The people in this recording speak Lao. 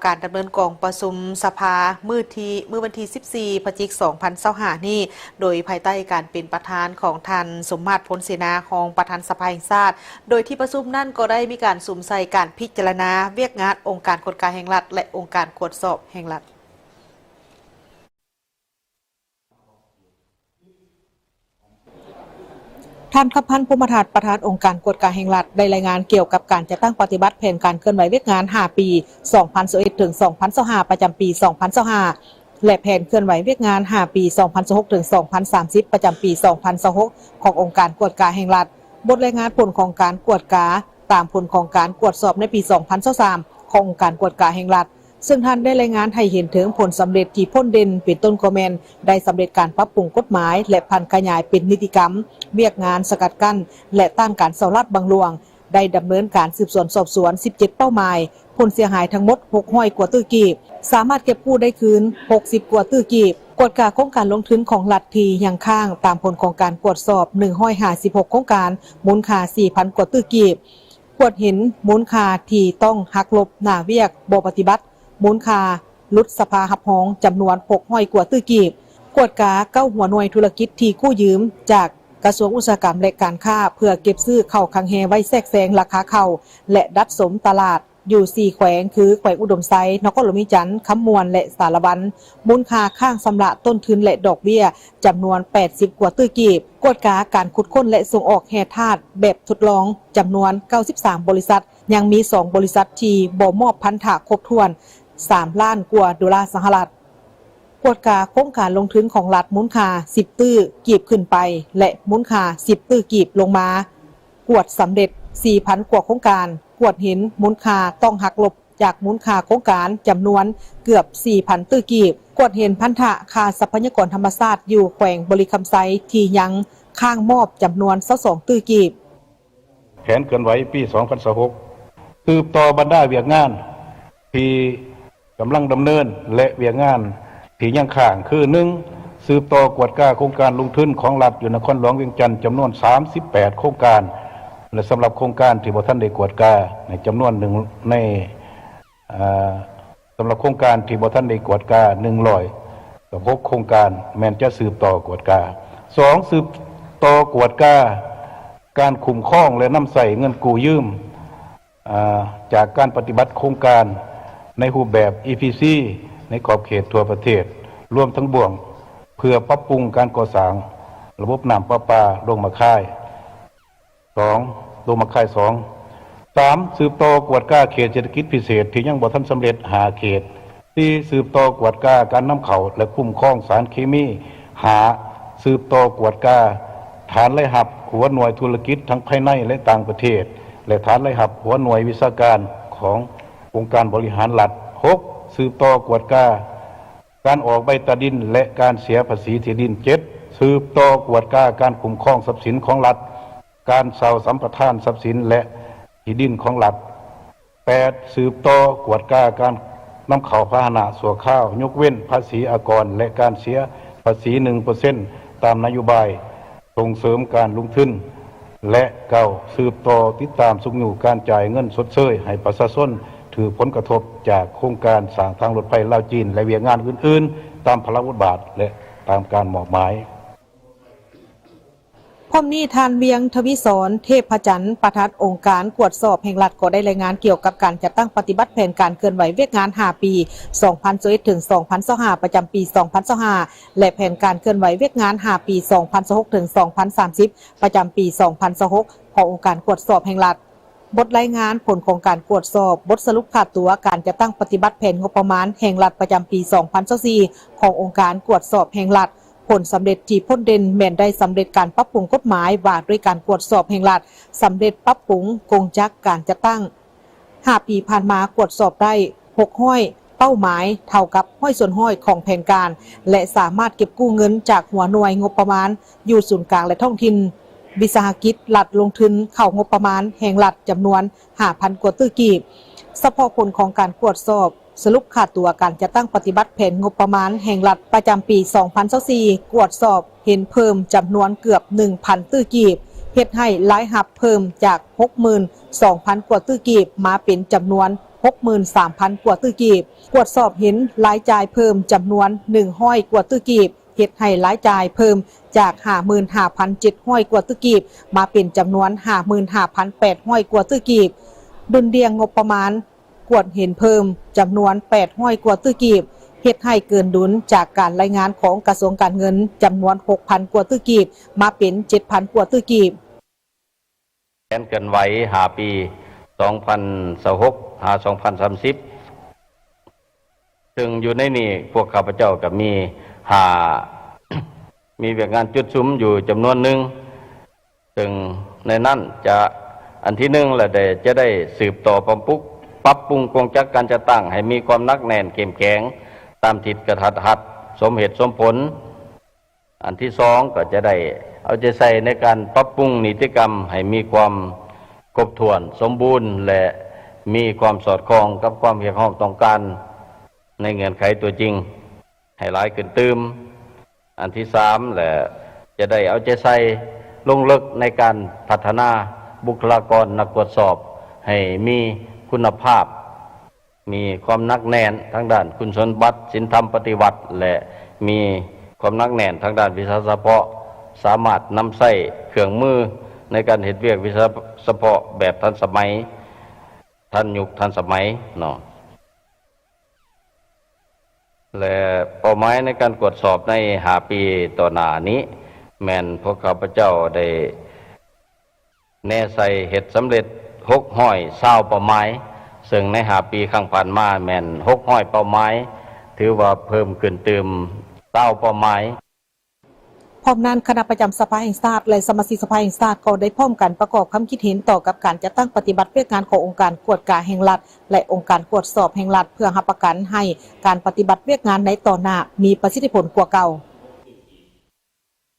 ການດຳເນີນກອງປະຊຸມສະພາມື້ທີ ມື້ວັນທີສິບສີ່ ພະຈິກ ສອງພັນຊາວຫ້ານີ້ ໂດຍພາຍໃຕ້ການເປັນປະທານຂອງທ່ານ ສົມມາດ ພົນເສນາ ຮອງປະທານສະພາແຫ່ງຊາດ, ໂດຍທີ່ປະຊຸມນັ້ນກໍໄດ້ມີການສຸມໃສ່ການພິຈາລະນາວຽກງານອົງການກວດກາແຫ່ງລັດ ແລະ ອົງການກວດສອບແຫ່ງລັດ. ທ່ານ ຄຳພັນ ພົມມະທັດ ປະທານອົງການກວດກາແຫ່ງລັດ ໄດ້ລາຍງານກ່ຽວກັບການຈັດຕັ້ງປະຕິບັດແຜນການເຄື່ອນໄຫວວຽກງານຫ້າປີ ສອງພັນຊາວເອັດ ເຖິງ ສອງພັນຊາວຫ້າ ປະຈຳປີ ສອງພັນຊາວຫ້າ ແລະ ແຜນເຄື່ອນໄຫວວຽກງານຫ້າປີ ສອງພັນຊາວຫົກ ເຖິງ ສອງພັນສາມສິບ ປະຈຳປີ ສອງພັນຊາວຫົກ ຂອງອົງການກວດກາແຫ່ງລັດ, ບົດລາຍງານຜົນຂອງການກວດກາ ຕາມຜົນຂອງການກວດສອບໃນປີ ສອງພັນຊາວສາມ ຂອງອົງການກວດກາແຫ່ງລັດ, ເຊິ່ງທ່ານໄດ້ລາຍງານໃຫ້ເຫັນເຖິງຜົນສຳເລັດທີ່ພົ້ນເດັ່ນ ເປັນຕົ້ນກໍແມ່ນໄດ້ສຳເລັດການປັບປຸງກົດໝາຍ ແລະ ຜັນຂະຫຍາຍເປັນນິຕິກຳ, ວຽກງານສະກັດກັ້ນ ແລະ ຕ້ານການສໍ້ລາດບັງຫຼວງ, ໄດ້ດຳເນີນການສືບສວນສອບສວນ ສິບເຈັດ ເປົ້າໝາຍ, ຜົນເສຍຫາຍທັງໝົດ ຫົກຮ້ອຍ ກວ່າຕື້ກີບ, ສາມາດເກັບກູ້ໄດ້ຄືນ ຫົກສິບ ກວ່າຕື້ກີບ, ກວດກາໂຄງການລົງທຶນຂອງລັດທີ່ຍັງຄ້າງ ຕາມຜົນຂອງການກວດສອບ ໜຶ່ງຮ້ອຍຫ້າສິບຫົກ ໂຄງການ, ມູນຄ່າ ສີ່ພັນ ກວ່າຕື້ກີບ. ກວດເຫັນມູນຄ່າທີ່ຕ້ອງຫັກລົບໜ້າວຽກບໍ່ປະຕິບັດ, ມູນຄ່າຫຼຸດສະພາຮັບຮອງ ຈຳນວນ ຫົກຮ້ອຍ ກວ່າຕື້ກີບ, ກວດກາ ເກົ້າ ຫົວໜ່ວຍທຸລະກິດທີ່ກູ້ຢືມຈາກກະຊວງອຸດສາຫະກຳ ແລະ ການຄ້າ ເພື່ອເກັບຊື້ເຂົ້າຄັງແຮໄວ້ແຊກແຊງລາຄາເຂົ້າ ແລະ ດັດສົມຕະຫຼາດ ຢູ່ ສີ່ ແຂວງ ຄື ແຂວງອຸດົມໄຊ, ນະຄອນຫຼວງວຽງຈັນ, ຄຳມ່ວນ ແລະ ສາລະວັນ, ມູນຄ່າຄ້າງຊຳລະຕົ້ນທຶນ ແລະ ດອກເບ້ຍ ຈຳນວນ ແປດສິບ ກວ່າຕື້ກີບ, ກວດກາການຂຸດຄົ້ນ ແລະ ສົ່ງອອກແຮ່ທາດແບບທົດລອງ ຈຳນວນ ເກົ້າສິບສາມ ບໍລິສັດ, ຍັງມີ ສອງ ບໍລິສັດທີ່ບໍ່ມອບພັນທະຄົບຖ້ວນ ສາມລ້ານກວ່າໂດລາສະຫະລັດ, ກວດກາໂຄງການລົງທຶນຂອງລັດມູນຄ່າ ສິບ ຕື້ກີບຂຶ້ນໄປ ແລະ ມູນຄ່າ ສິບ ຕື້ກີບລົງມາ, ກວດສຳເລັດ ສີ່ພັນ ກວ່າໂຄງການ, ກວດເຫັນມູນຄ່າຕ້ອງຫັກລົບ ຈາກມູນຄ່າໂຄງການຈຳນວນເກືອບ ສີ່ພັນ ຕື້ກີບ, ກວດເຫັນພັນທະຄ່າຊັບພະຍາກອນທຳມະຊາດຢູ່ແຂວງບໍລິຄຳໄຊທີ່ຍັງຄ້າງມອບຈຳນວນ ຊາວສອງ ຕື້ກີບ. ແຜນເຄື່ອນໄຫວປີ ສອງພັນຊາວຫົກ ສືບຕໍ່ບັນດາວຽກງານທີ່ກຳລັງດຳເນີນ ແລະ ວຽກງານທີ່ຍັງຄ້າງ ຄື ໜຶ່ງ ສືບຕໍ່ກວດກາໂຄງການລົງທຶນຂອງລັດຢູ່ນະຄອນຫຼວງວຽງຈັນ ຈຳນວນ ສາມສິບແປດ ໂຄງການ ແລະ ສຳລັບໂຄງການທີ່ບໍ່ທັນໄດ້ກວດກາໃນຈຳນວນໜຶ່ງ ໃນ ເອີ ສຳລັບໂຄງການທີ່ບໍ່ທັນໄດ້ກວດກາ ໜຶ່ງຮ້ອຍຫົກ ໂຄງການ ແມ່ນຈະສືບຕໍ່ກວດກາ. ສອງ ສືບຕໍ່ກວດກາການຄຸ້ມຄອງ ແລະ ນຳໃຊ້ເງິນກູ້ຢືມ ເອີ ຈາກການປະຕິບັດໂຄງການໃນຮູບແບບ ອີ ພີ ຊີ ໃນຂອບເຂດທົ່ວປະເທດ ລວມທັງບວກ ເພື່ອປັບປຸງການກໍ່ສ້າງລະບົບນ້ຳປະປາ ດົງໝາກຄາຍ ສອງ ດົງໝາກຄາຍ ສອງ. ສາມ ສືບຕໍ່ກວດກາເຂດເສດຖະກິດພິເສດທີ່ຍັງບໍ່ທັນສຳເລັດ ຫ້າ ເຂດ. ສີ່ ສືບຕໍ່ກວດກາການນຳເຂົ້າ ແລະ ຄຸ້ມຄອງສານເຄມີ. ຫ້າ ສືບຕໍ່ກວດກາຖານລາຍຮັບຫົວໜ່ວຍທຸລະກິດທັງພາຍໃນ ແລະ ຕ່າງປະເທດ ແລະ ຖານລາຍຮັບຫົວໜ່ວຍວິຊາການຂອງອົງການບໍລິຫານລັດ. ຫົກ ສືບຕໍ່ກວດກາການອອກໃບຕາດິນ ແລະ ການເສຍພາສີທີ່ດິນ. ເຈັດ ສືບຕໍ່ກວດກາການຄຸ້ມຄອງຊັບສິນຂອງລັດ, ການເຊົ່າສຳປະທານຊັບສິນ ແລະ ທີ່ດິນຂອງລັດ. ແປດ ສືບຕໍ່ກວດກາການນຳເຂົ້າພາຫະນະຊົ່ວຄາວ ຍົກເວັ້ນພາສີອາກອນ ແລະ ການເສຍພາສີ ໜຶ່ງເປີເຊັນ ຕາມນະໂຍບາຍສົ່ງເສີມການລົງທຶນ. ແລະ ເກົ້າ ສືບຕໍ່ຕິດຕາມຊຸກຍູ້ການຈ່າຍເງິນຊົດເຊີຍໃຫ້ປະຊາຊົນຖືກຜົນກະທົບຈາກໂຄງການສ້າງທາງລົດໄຟລາວ-ຈີນ ແລະ ວຽກງານອື່ນໆ ຕາມພາລະບົດບາດ ແລະ ຕາມການມອບໝາຍ. ພ້ອມນີ້ ທ່ານ ວຽງ ທະວີສອນ ເທບພະຈັນ ປະທານອົງການກວດສອບແຫ່ງລັດ ກໍໄດ້ລາຍງານກ່ຽວກັບການຈັດຕັ້ງປະຕິບັດແຜນການເຄື່ອນໄຫວວຽກງານຫ້າປີ ສອງພັນຊາວເອັດ ເຖິງ ສອງພັນຊາວຫ້າ ປະຈຳປີ ສອງພັນຊາວຫ້າ ແລະ ແຜນການເຄື່ອນໄຫວວຽກງານຫ້າປີ ສອງພັນຊາວຫົກ ເຖິງ ສອງພັນສາມສິບ ປະຈຳປີ ສອງພັນຊາວຫົກ ຂອງອົງການກວດສອບແຫ່ງລັດ. ບົດລາຍງານຜົນຂອງການກວດສອບ, ບົດສະຫຼຸບຄ່າຕົວການຈັດຕັ້ງປະຕິບັດແຜນງົບປະມານແຫ່ງລັດປະຈຳປີ ສອງພັນຊາວສີ່ ຂອງອົງການກວດສອບແຫ່ງລັດ, ຜົນສຳເລັດທີ່ພົ້ນເດັ່ນແມ່ນໄດ້ສຳເລັດການປັບປຸງກົດໝາຍວ່າດ້ວຍການກວດສອບແຫ່ງລັດ, ສຳເລັດປັບປຸງກົງຈັກການຈັດຕັ້ງ. ຫ້າປີຜ່ານມາກວດສອບໄດ້ ຫົກຮ້ອຍ ເປົ້າໝາຍ ເທົ່າກັບ ຮ້ອຍສ່ວນຮ້ອຍ ຂອງແຜນການ ແລະ ສາມາດເກັບກູ້ເງິນຈາກຫົວໜ່ວຍງົບປະມານຢູ່ສູນກາງ ແລະ ທ້ອງຖິ່ນ ວິສາຫະກິດລັດລົງທຶນເຂົ້າງົບປະມານແຫ່ງລັດຈຳນວນ ຫ້າພັນ ກວ່າຕື້ກີບ. ສະເພາະຜົນຂອງການກວດສອບສະຫຼຸບຄ່າຕົວການຈັດຕັ້ງປະຕິບັດແຜນງົບປະມານແຫ່ງລັດປະຈຳປີ ສອງພັນຊາວສີ່ ກວດສອບເຫັນເພີ່ມຈຳນວນເກືອບ ໜຶ່ງພັນ ຕື້ກີບ, ເຮັດໃຫ້ລາຍຮັບເພີ່ມຈາກ ຫົກໝື່ນສອງພັນ ກວ່າຕື້ກີບ ມາເປັນຈຳນວນ ຫົກໝື່ນສາມພັນກວ່າຕື້ກີບ, ກວດສອບເຫັນລາຍຈ່າຍເພີ່ມຈຳນວນໜຶ່ງຮ້ອຍກວ່າຕື້ກີບ, ເຮັດໃຫ້ລາຍຈ່າຍເພີ່ມຈາກຫ້າໝື່ນຫ້າພັນເຈັດຮ້ອຍກວ່າຕື້ກີບ ມາເປັນຈຳນວນຫ້າໝື່ນຫ້າພັນແປດຮ້ອຍກວ່າຕື້ກີບ, ດຸນດ່ຽງງົບປະມານກວດເຫັນເພີ່ມຈຳນວນແປດຮ້ອຍກວ່າຕື້ກີບ, ເຮັດໃຫ້ເກີນດຸນຈາກການລາຍງານຂອງກະຊວງການເງິນຈຳນວນຫົກພັນກວ່າຕື້ກີບ ມາເປັນເຈັດພັນກວ່າຕື້ກີບ. ແຜນເຄື່ອນໄຫວຫ້າປີ ສອງພັນຊາວຫົກ ຫາ ສອງພັນສາມສິບ ເຊິ່ງຢູ່ໃນນີ້ພວກຂ້າພະເຈົ້າກໍມີຫ້າ ມີວຽກງານຈຸດສຸມຢູ່ຈຳນວນໜຶ່ງ ເຊິ່ງໃນນັ້ນຈະ ອັນທີໜຶ່ງລະໄດ້ ຈະໄດ້ສືບຕໍ່ປັບປຸງ ປັບປຸງກົງຈັກການຈັດຕັ້ງໃຫ້ມີຄວາມໜັກແໜ້ນເຂັ້ມແຂງ ຕາມທິດກະທັດຮັດ ສົມເຫດສົມຜົນ. ອັນທີສອງກໍຈະໄດ້ເອົາໃຈໃສ່ໃນການປັບປຸງນິຕິກຳໃຫ້ມີຄວາມຄົບຖ້ວນສົມບູນ ແລະ ມີຄວາມສອດຄ່ອງກັບຄວາມຮຽກຮ້ອງຕ້ອງການໃນເງື່ອນໄຂຕົວຈິງໃຫ້ຫຼາຍຂຶ້ນຕື່ມ. ອັນທີສາມ ແລະ ຈະໄດ້ເອົາໃຈໃສ່ລົງເລິກໃນການພັດທະນາບຸກຄະລາກອນນັກກວດສອບໃຫ້ມີຄຸນນະພາບ ມີຄວາມໜັກແໜ້ນທາງດ້ານຄຸນສົມບັດ, ສິນທຳປະຕິວັດ ແລະ ມີຄວາມໜັກແໜ້ນທາງດ້ານວິຊາສະເພາະ, ສາມາດນຳໃຊ້ເຄື່ອງມືໃນການເຮັດວຽກວິຊາສະເພາະແບບທັນສະໄໝ, ທັນຍຸກທັນສະໄໝເນາະ. ແລະ ເປົ້າໝາຍໃນການກວດສອບໃນຫ້າປີຕໍ່ໜ້ານີ້ ແມ່ນພວກຂ້າພະເຈົ້າໄດ້ ແນໃສ່ເຮັດສຳເລັດຫົກຮ້ອຍຊາວເປົ້າໝາຍ, ເຊິ່ງໃນຫ້າປີຄັ້ງຜ່ານມາແມ່ນຫົກຮ້ອຍເປົ້າໝາຍ, ຖືວ່າເພີ່ມຂຶ້ນຕື່ມຊາວເປົ້າໝາຍ. ພ້ອມນັ້ນ, ຄະນະປະຈຳສະພາແຫ່ງຊາດ ແລະ ສະມາຊິກສະພາແຫ່ງຊາດ ກໍໄດ້ພ້ອມກັນປະກອບຄຳຄິດເຫັນຕໍ່ກັບການຈັດຕັ້ງປະຕິບັດວຽກງານຂອງອົງການກວດກາແຫ່ງລັດ ແລະ ອົງການກວດສອບແຫ່ງລັດ ເພື່ອຮັບປະກັນໃຫ້ການປະຕິບັດວຽກງານໃນຕໍ່ໜ້າມີປະສິດທິຜົນກວ່າເກົ່າ.